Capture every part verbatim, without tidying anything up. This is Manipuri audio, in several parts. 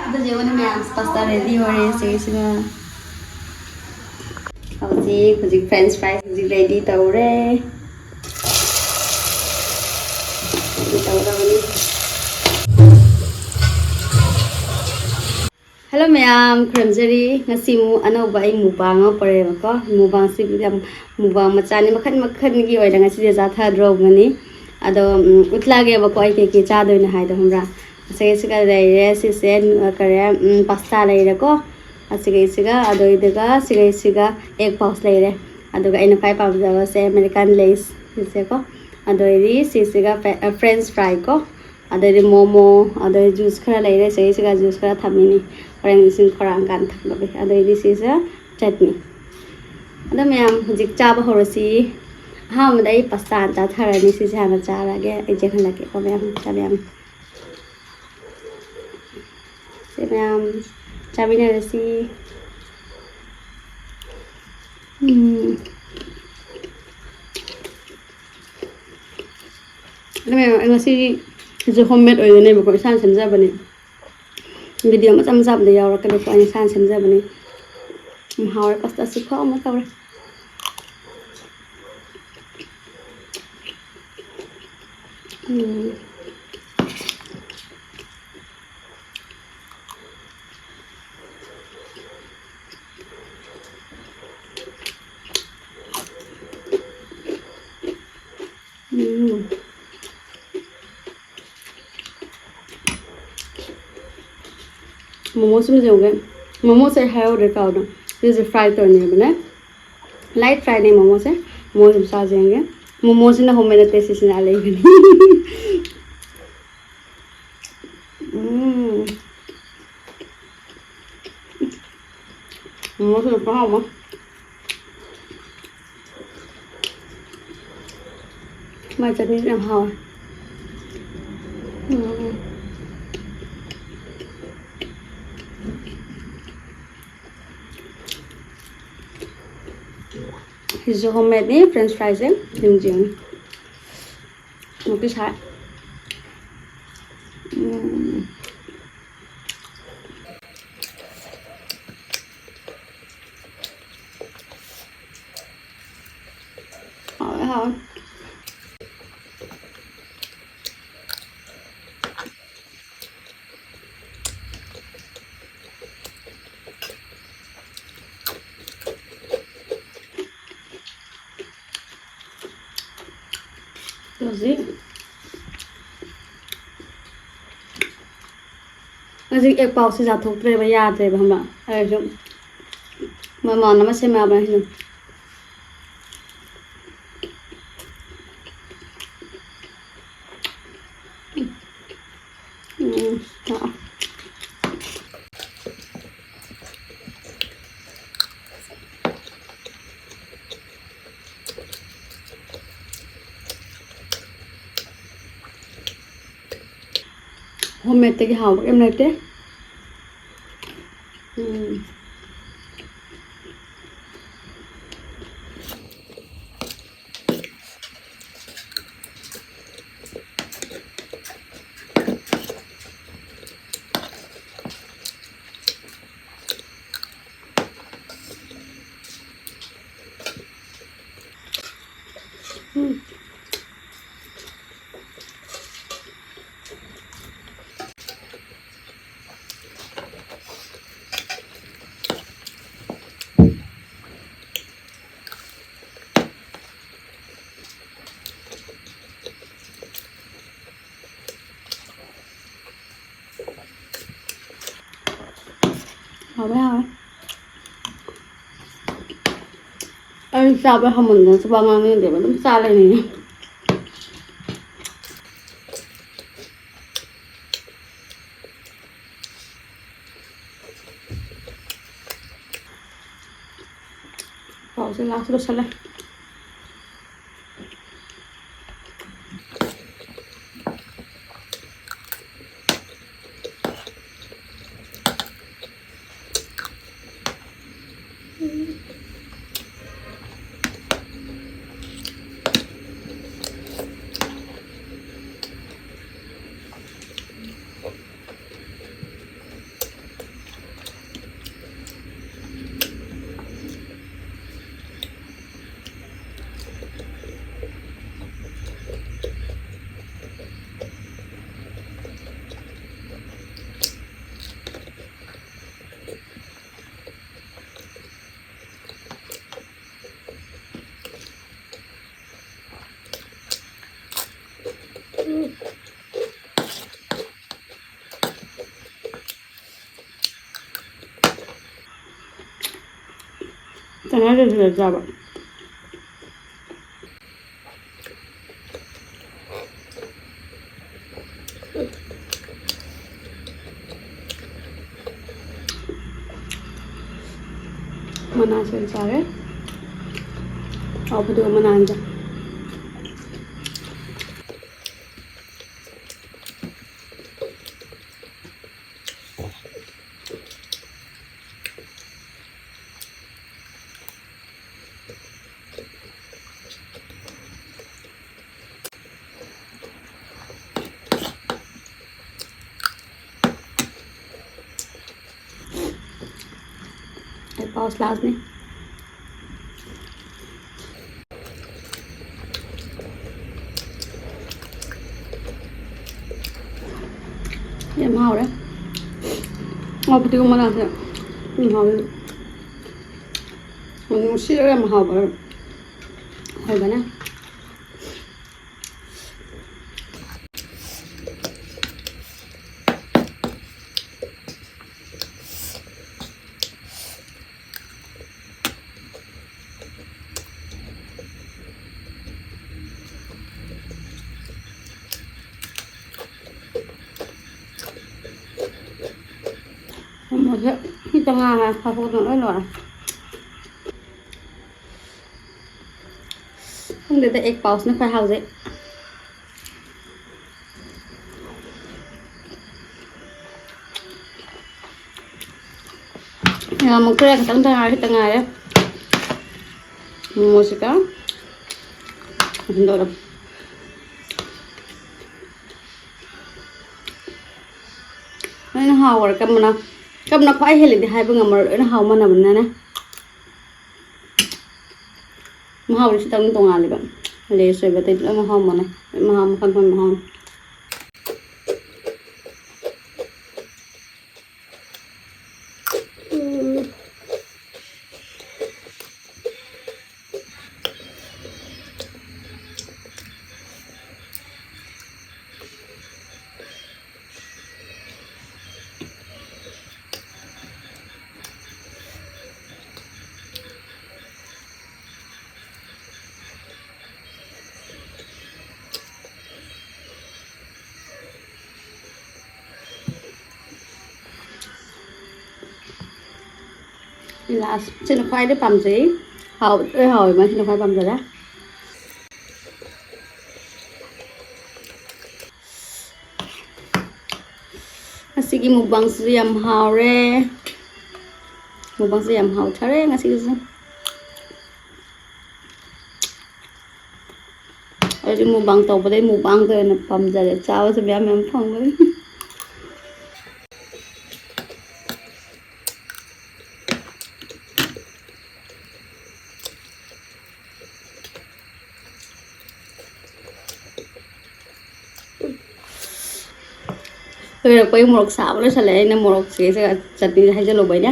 ꯑꯗꯨ ꯌꯦꯡꯉꯨꯅꯦ ꯃꯌꯥꯝ, pasta ready ꯑꯣꯏꯔꯦ ꯁꯤꯒꯤꯁꯤꯒ꯫ ꯍꯧꯖꯤꯛ, ꯍꯧꯖꯤꯛ French fries ꯍꯧꯖꯤꯛ ready ꯇꯧꯔꯦ꯫ Ready ꯇꯧꯔꯕꯅꯤ꯫ Hello ꯃꯌꯥꯝ, ꯈꯨꯔꯨꯝꯖꯔꯤ꯫ ꯉꯁꯤ ꯑꯃꯨꯛ ꯑꯅꯧꯕ ꯑꯩ mukbang ꯑꯃ ꯄꯣꯔꯛꯑꯦꯕꯀꯣ꯫ Mukbangꯁꯤ ꯌꯥꯝ mukbang ꯃꯆꯥꯅꯤ, ꯃꯈꯟ ꯃꯈꯟꯒꯤ ꯑꯣꯏꯅ ꯉꯁꯤꯁꯦ ꯆꯥꯊꯗ꯭ꯔꯣꯕꯅꯤ꯫ ꯑꯗꯣ, ꯎꯝ, ꯎꯠꯂꯛꯑꯒꯦꯕꯀꯣ ꯑꯩ ꯀꯩꯀꯩ ꯆꯥꯗꯣꯏꯅꯣ ꯍꯥꯏꯗꯣ, ꯈꯪꯕ꯭ꯔꯥ? ꯁꯤꯒꯩꯁꯤꯒ ꯂꯩꯔꯦ ꯁꯤꯁꯦ, ꯀꯔꯤ, ꯎꯝ, pasta ꯂꯩꯔꯦꯀꯣ꯫ ꯑꯁꯤꯒꯩꯁꯤꯒ, ꯑꯗꯨꯏꯗꯨꯒ ꯁꯤꯒꯩꯁꯤꯒ egg puffs ꯂꯩꯔꯦ꯫ ꯑꯗꯨꯒ ꯑꯩꯅ ꯈ꯭ꯋꯥꯏ ꯄꯥꯝꯖꯕꯁꯦ American Lays ꯁꯤꯁꯦꯀꯣ꯫ ꯑꯗꯨꯏꯗꯤ ꯁꯤꯁꯤꯒ ꯐ꯭ꯔꯦ-, ꯑ, French fry ꯀꯣ꯫ ꯑꯗꯩꯗꯤ momo, ꯑꯗꯩ juice ꯈꯔ ꯂꯩꯔꯦ, ꯁꯤꯒꯩꯁꯤꯒ juice ꯈꯔ ꯊꯝꯃꯤꯅꯤ꯫ ꯍꯣꯔꯦꯟ ꯏꯁꯤꯡ ꯈꯧꯔꯥꯡꯀꯥꯟꯗ ꯊꯛꯅꯕꯒꯤ꯫ ꯑꯗꯩꯗꯤ ꯁꯤꯁꯦ ꯆꯠꯅꯤ꯫ ꯑꯗꯣ ꯃꯌꯥꯝ ꯍꯧꯖꯤꯛ ꯆꯥꯕ ꯍꯧꯔꯁꯤ꯫ ꯑꯍꯥꯟꯕꯗ ꯑꯩ pasta ꯍꯥꯟꯅ ꯆꯥꯊꯔꯅꯤ꯫ ꯁꯤꯁꯦ ꯍꯥꯟꯅ ꯆꯥꯔꯒꯦ꯫ ꯑꯩ ꯆꯦꯟꯍꯜꯂꯛꯀꯦꯀꯣ ꯃꯌꯥꯝ꯫ ꯆꯥꯕ ꯌꯥꯝ ꯁꯦ ꯃꯌꯥꯝ ꯆꯥꯃꯤꯟꯅꯔꯁꯤ꯫ ꯎꯝ꯫ ꯑꯗꯨ ꯃꯌꯥꯝ, ꯑꯩ ꯉꯁꯤꯒꯤꯁꯨ homemade ꯑꯣꯏꯗꯣꯏꯅꯦꯕꯀꯣ, ꯏꯁꯥꯅ ꯁꯦꯝꯖꯕꯅꯦ꯫ Video ꯃꯆꯥ ꯃꯆꯥ ꯑꯃꯗ ꯌꯥꯎꯔꯛꯀꯅꯤꯀꯣ, ꯑꯩ ꯏꯁꯥꯅ ꯁꯦꯝꯖꯕꯅꯦ꯫ ꯌꯥꯝ ꯍꯥꯎꯔꯦ, pasta ꯁꯤ ꯈꯨꯍꯥꯎ ꯑꯃ ꯇꯧꯔꯦ꯫ ꯎꯝ꯫ ꯎꯝ꯫ Momo ꯁꯤꯃ ꯌꯦꯡꯉꯨꯒꯦ꯫ Momo ꯁꯦ ꯑꯩ ꯍꯥꯏꯍꯧꯗ꯭ꯔꯦ, ꯀꯥꯎꯗ꯫ ꯁꯤꯁꯦ fry ꯇꯧꯔꯅꯦꯕꯅꯦ꯫ Light fry ꯅꯦ momo ꯁꯦ꯫ Momo ꯁꯤꯃ ꯆꯥꯁꯦ ꯌꯦꯡꯒꯦ꯫ Momo ꯁꯤꯅ homemade ꯅꯠꯇꯦ, ꯁꯤꯁꯤꯅ ꯑꯂꯩꯕꯅꯤ꯫ ꯎꯝ꯫ Momo ꯁꯤꯅ ꯈꯨꯍꯥꯎ ꯑꯃ꯫ ꯃꯥꯏ ꯆꯠꯅꯤꯁꯦ ꯌꯥꯝ ꯍꯥꯎꯋꯦ꯫ ꯎꯝ꯫ ꯁꯤꯁꯨ homemade ꯅꯤ, French fry ꯁꯦ꯫ ꯌꯦꯡꯁꯤ ꯌꯦꯡꯉꯨ꯫ ꯑꯃꯨꯛꯀꯤ ꯁꯥꯏ꯫ ꯎꯝ꯫ ꯍꯧꯖꯤꯛ, ꯍꯧꯖꯤꯛ ꯑꯦꯛ ꯄꯥꯎꯁꯦ ꯆꯥꯊꯣꯛꯇ꯭ꯔꯦꯕ, ꯌꯥꯗ꯭ꯔꯦꯕ, ꯈꯪꯕ꯭ꯔꯥ? ꯑꯗꯨꯁꯨ ꯃꯃꯥꯟ ꯑꯃ ꯁꯦꯝꯃꯛꯑꯕꯅꯦ ꯁꯤꯁꯨ꯫ ꯎꯝ, ꯂꯥꯛꯑꯣ꯫ ꯍꯣꯝ ꯃꯦꯗꯇꯒꯤ ꯍꯥꯎꯕ ꯀꯩꯝ ꯂꯩꯇꯦ꯫ ꯎꯝ꯫ ꯎꯝ꯫ ꯍꯥꯎꯋꯦ, ꯍꯥꯎꯋꯦ꯫ ꯑꯩ ꯆꯥꯕ ꯍꯧꯃꯟꯗꯅ ꯁꯨꯄꯥ ꯉꯥꯡꯅꯤꯡꯗꯦꯕ, ꯑꯗꯨꯝ ꯆꯥ ꯂꯩꯅꯤꯡꯉꯦ꯫ ꯄꯥꯎꯁꯦ ꯂꯥꯁ ꯂꯣꯏꯁꯜꯂꯦ꯫ ꯇꯉꯥꯏ ꯐꯗꯅ ꯆꯥꯕ꯫ ꯃꯅꯥꯁꯦ ꯑꯣꯏꯅ ꯆꯥꯔꯦ꯫ ꯍꯥꯎꯕꯗꯨꯒ ꯃꯅꯥꯅꯤꯗ꯫ ꯑꯩ ꯄꯥꯎꯁ ꯂꯥꯁꯅꯦ꯫ ꯌꯥꯝ ꯍꯥꯎꯔꯦ꯫ ꯑꯣ, ꯐꯗꯤꯒꯣꯝ ꯃꯅꯥꯁꯦ ꯌꯥꯝ ꯍꯥꯎꯋꯦ꯫ ꯃꯅꯝ ꯅꯨꯡꯁꯤꯔꯒ ꯌꯥꯝ ꯍꯥꯎꯕ ꯑꯣꯏꯕꯅꯦ꯫ ꯃꯣꯃꯣꯁꯦ ꯈꯤꯇ ꯉꯥꯏꯔꯦ, ꯍꯥꯊꯨ ꯍꯥꯊꯨ ꯂꯣꯏ ꯂꯣꯏꯔꯦ꯫ ꯈꯪꯗꯦꯗ, ꯑꯦꯛ ꯄꯥꯎꯁꯅ ꯈ꯭ꯋꯥꯏ ꯍꯥꯎꯖꯩ꯫ ꯌꯥꯝ ꯈꯔ ꯈꯤꯇꯪ ꯇ ꯉꯥꯏꯔꯦ, ꯈꯤꯇꯪ ꯉꯥꯏꯔꯦ꯫ ꯃꯣꯃꯣꯁꯤꯒ ꯍꯨꯟꯗꯣꯛꯑꯣ꯫ ꯂꯣꯏꯅ ꯍꯥꯎꯈ꯭ꯔꯦ꯫ ꯀꯔꯝꯕꯅ, ꯀꯔꯝꯕꯅ ꯈ꯭ꯋꯥꯏ ꯍꯦꯜꯂꯤꯗꯤ ꯍꯥꯏꯕ ꯉꯝꯃꯔꯣꯏ, ꯂꯣꯏꯅ ꯍꯥꯎ ꯃꯥꯟꯅꯕꯅꯤꯅꯅꯦ꯫ ꯃꯍꯥꯎꯗꯤ ꯈꯤꯇꯪ ꯇꯣꯡꯉꯥꯜꯂꯦꯕ꯫ ꯂꯦꯁ ꯑꯣꯏꯕ ꯑꯇꯩꯗꯤ ꯂꯣꯏ ꯃꯍꯥꯎ ꯃꯥꯟꯅꯩ꯫ ꯂꯣꯏ ꯃꯍꯥꯎ ꯃꯈꯜ ꯃꯈꯜ ꯃꯍꯥꯎꯅꯤ꯫ ꯎꯝ꯫ ꯂꯥꯁ ꯁꯤꯅ ꯈ꯭ꯋꯥꯏꯗꯩ ꯄꯥꯝꯖꯩ꯫ ꯍꯥꯎ ꯂꯣꯏ ꯍꯥꯎꯋꯦ, ꯃꯁꯤꯅ ꯈ꯭ꯋꯥꯏ ꯄꯥꯝꯖꯔꯦ꯫ ꯉꯁꯤꯒꯤ ꯃꯨꯛꯕꯥꯡꯁꯤꯁꯨ ꯌꯥꯝ ꯍꯥꯎꯔꯦ꯫ ꯃꯨꯛꯕꯥꯡꯁꯦ ꯌꯥꯝ ꯍꯥꯎꯊꯔꯦ ꯉꯁꯤꯒꯤꯁꯦ꯫ ꯑꯩꯗꯤ ꯃꯨꯛꯕꯥꯡ ꯇꯧꯕꯗꯩ ꯃꯨꯛꯕꯥꯡꯗ ꯑꯣꯏꯅ ꯄꯥꯝꯖꯔꯦ꯫ ꯆꯥꯕꯁꯨ ꯃꯌꯥꯝ ꯃꯌꯥꯝ ꯐꯪꯕꯅꯤ꯫ ꯂꯣꯏꯔꯛꯄꯩ ꯃꯣꯔꯣꯛ ꯁꯥꯕ ꯂꯣꯏꯁꯜꯂꯛꯑꯦ꯫ ꯑꯩꯅ ꯃꯣꯔꯣꯛꯁꯦ ꯆꯠꯅꯤꯗ ꯍꯩꯖꯜꯂꯨꯕꯩꯅꯦ꯫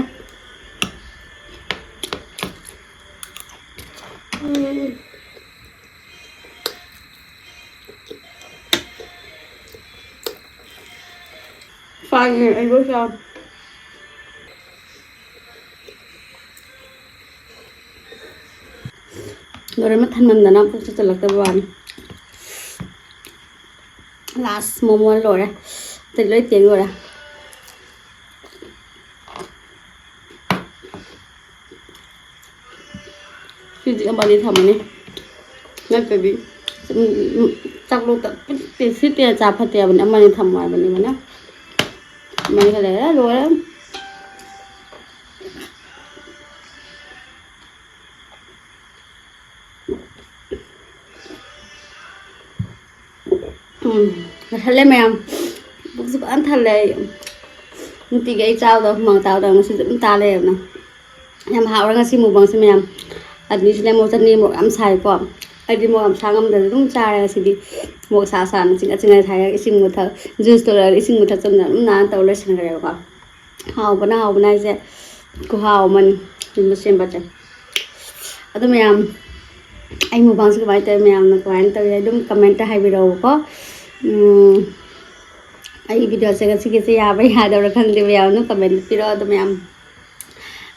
ꯐꯥꯒꯤ ꯑꯩꯕꯨ ꯆꯥꯎ꯫ ꯂꯣꯏꯔꯦ, ꯃꯊꯟꯃꯟꯗꯅ ꯄꯨꯛꯁꯦ ꯆꯜꯂꯛꯇꯕ ꯋꯥꯅꯤ꯫ ꯂꯥꯁ ꯃꯣꯃꯣ ꯂꯣꯏꯔꯦ꯫ ꯑꯇꯩ ꯂꯣꯏ ꯇꯦꯡ ꯂꯣꯏꯔꯦ꯫ ꯁꯤꯗꯤ ꯑꯃꯅꯤ ꯊꯝꯃꯅꯤ꯫ ꯅꯠꯇ꯭ꯔꯗꯤ, ꯎꯝ, ꯎꯝ, ꯆꯥꯛꯂꯣꯛꯇ ꯁꯤ ꯇꯦ ꯆꯥ ꯐꯠꯇꯦ ꯍꯥꯏꯕꯅꯤ꯫ ꯑꯃꯅꯤ ꯊꯝꯃꯣ ꯍꯥꯏꯕꯅꯤ ꯑꯃꯅ꯫ ꯑꯃꯅꯤ ꯈꯔ ꯂꯩꯔꯦ, ꯂꯣꯏꯔꯦ꯫ ꯎꯝ, ꯂꯣꯏꯁꯜꯂꯦ ꯃꯌꯥꯝ꯫ ꯄꯨꯛꯁꯨ ꯐꯖꯅ ꯊꯜꯂꯦ ꯑꯩ꯫ ꯅꯨꯡꯇꯤꯒꯤ ꯑꯩ ꯆꯥꯕꯗ ꯍꯨꯃꯥꯡ ꯇꯥꯕꯗ ꯉꯁꯤꯁꯨ ꯑꯗꯨꯝ ꯇꯥ ꯂꯩꯔꯕꯅꯦ꯫ ꯌꯥꯝ ꯍꯥꯎꯔꯦ ꯉꯁꯤ ꯃꯨꯛꯕꯥꯡꯁꯦ ꯃꯌꯥꯝ꯫ ꯑꯗꯨꯅꯤꯁꯤꯅ ꯃꯣꯔꯣꯛ ꯆꯠꯅꯤ ꯃꯣꯔꯣꯛ ꯌꯥꯝ ꯁꯥꯏꯀꯣ꯫ ꯑꯩꯗꯤ ꯃꯣꯔꯣꯛ ꯌꯥꯝ ꯁꯥ ꯉꯝꯗꯕꯅꯤꯅ ꯑꯗꯨꯝ ꯆꯥꯔꯦ ꯉꯁꯤꯗꯤ꯫ ꯃꯣꯔꯣꯛ ꯁꯥ ꯁꯥꯅ ꯆꯤꯡꯉ ꯆꯤꯡꯉ ꯊꯥꯏꯔꯒ ꯏꯁꯤꯡ ꯃꯨꯊꯛ, ꯖꯨꯁꯇꯣ ꯂꯣꯏꯔꯒ ꯏꯁꯤꯡ ꯃꯨꯊꯛ ꯆꯝꯅ ꯑꯗꯨꯝ ꯅꯥꯟꯅ ꯇꯧꯔ ꯂꯣꯏꯁꯤꯟꯈ꯭ꯔꯦꯕꯀꯣ꯫ ꯍꯥꯎꯕꯅ ꯍꯥꯎꯕꯅ ꯍꯥꯏꯁꯦ ꯈꯨꯍꯥꯎ ꯑꯃꯅꯤ ꯌꯨꯝꯗ ꯁꯦꯝꯕꯁꯦ꯫ ꯑꯗꯨ ꯃꯌꯥꯝ, ꯑꯩ ꯃꯨꯛꯕꯥꯡꯁꯦ ꯀꯃꯥꯏꯅ ꯇꯧꯋꯤ, ꯃꯌꯥꯝꯅ ꯀꯃꯥꯏꯅ ꯇꯧꯋꯤ ꯑꯗꯨꯝ ꯀꯃꯦꯟꯇ ꯍꯥꯏꯕꯤꯔꯛꯎꯀꯣ꯫ ꯎꯝ, ꯑꯩ ꯚꯤꯗꯤꯑꯣꯁꯦ ꯉꯁꯤꯒꯤꯁꯦ ꯌꯥꯕ꯭ꯔꯥ ꯌꯥꯗꯕ꯭ꯔꯥ ꯈꯪꯗꯦ, ꯃꯌꯥꯝ ꯑꯗꯨꯝ ꯀꯃꯦꯟꯇ ꯄꯤꯔꯛꯑꯣ꯫ ꯑꯗꯨ ꯃꯌꯥꯝ,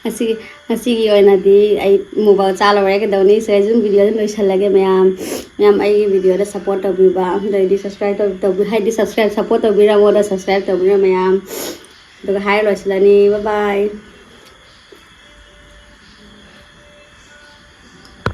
ꯉꯁꯤꯒꯤ, ꯉꯁꯤꯒꯤ ꯑꯣꯏꯅꯗꯤ ꯑꯩ ꯃꯨꯛꯕꯥꯡ ꯆꯥ ꯂꯣꯏꯔꯦ, ꯀꯩꯗꯧꯅꯤ? ꯁꯤꯗ ꯑꯗꯨꯝ ꯚꯤꯗꯤꯑꯣꯁꯦ ꯂꯣꯏꯁꯜꯂꯒꯦ ꯃꯌꯥꯝ꯫ ꯃꯌꯥꯝ ꯑꯩꯒꯤ ꯚꯤꯗꯤꯑꯣꯗ ꯁꯞꯄꯣꯔꯠ ꯇꯧꯕꯤꯕ, ꯑꯗꯩꯗꯤ ꯁꯕꯁꯀ꯭ꯔꯥꯏꯕ ꯇꯧ-, ꯇꯧꯕꯤ-, ꯍꯥꯏꯗꯤ ꯁꯕꯁꯀ꯭ꯔꯥꯏꯕ, ꯁꯞꯄꯣꯔꯠ ꯇꯧꯕꯤꯔꯝꯃꯣꯗ ꯁꯕꯁꯀ꯭ꯔꯥꯏꯕ ꯇꯧꯕꯤꯔꯣ ꯃꯌꯥꯝ꯫ ꯑꯗꯨꯒ ꯍꯥꯏꯔ ꯂꯣꯏꯁꯤꯜꯂꯅꯤ꯫ ꯕꯥꯏ ꯕꯥꯏ꯫